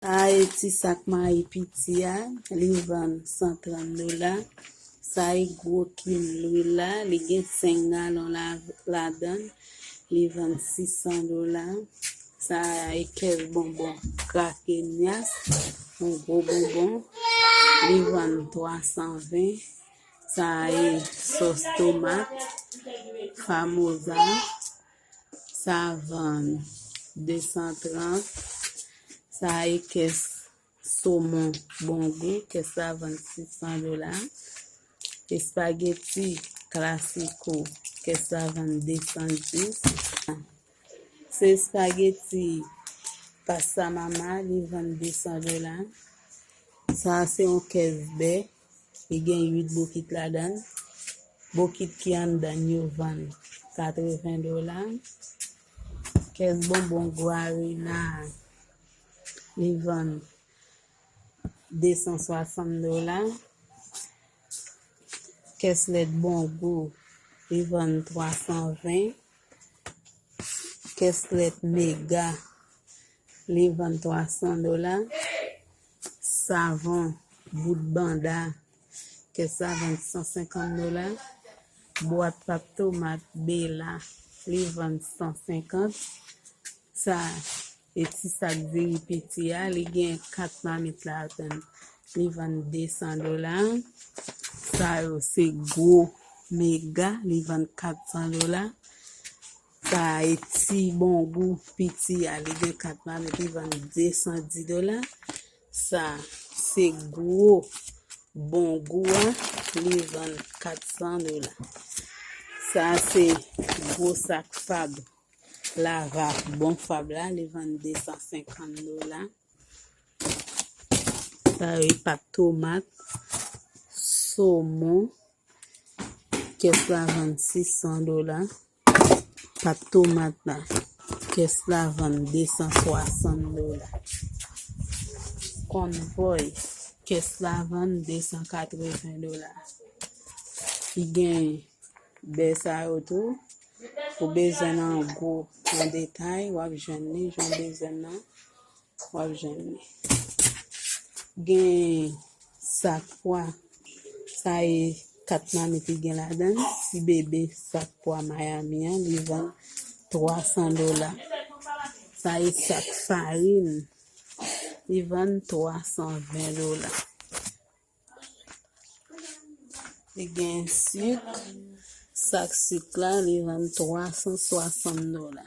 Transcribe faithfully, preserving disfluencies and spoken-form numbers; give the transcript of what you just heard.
Sa e ti sak mayi piti a, li vann san trant dola. Sa e gwo kin lwil la, li gen senk galon la, ladan, li vann sis san dola. Sa e kès bonbon Crackenias, yon gwo bonbon, li vann twa san ven. Sa e sòs tomat Famosa, sa vann de san trant. Sa e kès somon Bon Gou, kès la vann sis san dola. Espageti Classico, kès la vann de san dis. Se espageti Pasta Mama, li vann de san dola. Sa se yon kès bè, li gen uit bokit ladan. Bokit ki anndan yo vann katreven dola. Kès bonbon Guarina, li vann de san swasant dola. Kès lèt Bon Gou, li vann twa san ven. Kès lèt Mega, li vann twa san dola. Savon Bout Banda, kès la vann san senkant dola. Bwat pat tomat Bela, li vann san senkant. Sa e ti sak diri piti a, li gen kat mamit ladan, li vann de san dola. Sa yo se gwo Mega, li vann kat san dola. Sa e ti Bon Gou piti a, li gen kat mamit, li vann de san dis dola. Sa se gwo Bon Gou a, li vann kat san dola. Sa se gwo sak Fab, Lava Bon Fab la, li vann de san senkant dola. Sa yo e pat tomat, somon, kès la vann sis san dola. Pat tomat la, kès la vann de san swasant dola. Konvòy, kès la vann de san katreven dola. Li gen bè sa yo tou. Ou bezwen nan gwo, an detay, w ap jwenn li, jan w bezwen nan, w ap jwenn li. Gen sak pwa, sa e kat mamit li gen ladan, ti bebe sak pwa Miami an, li vann twa san dola. Sa e sak farin, li vann twa san ven dola. Li gen sik, sak sik la, li vann twa san swasant dola.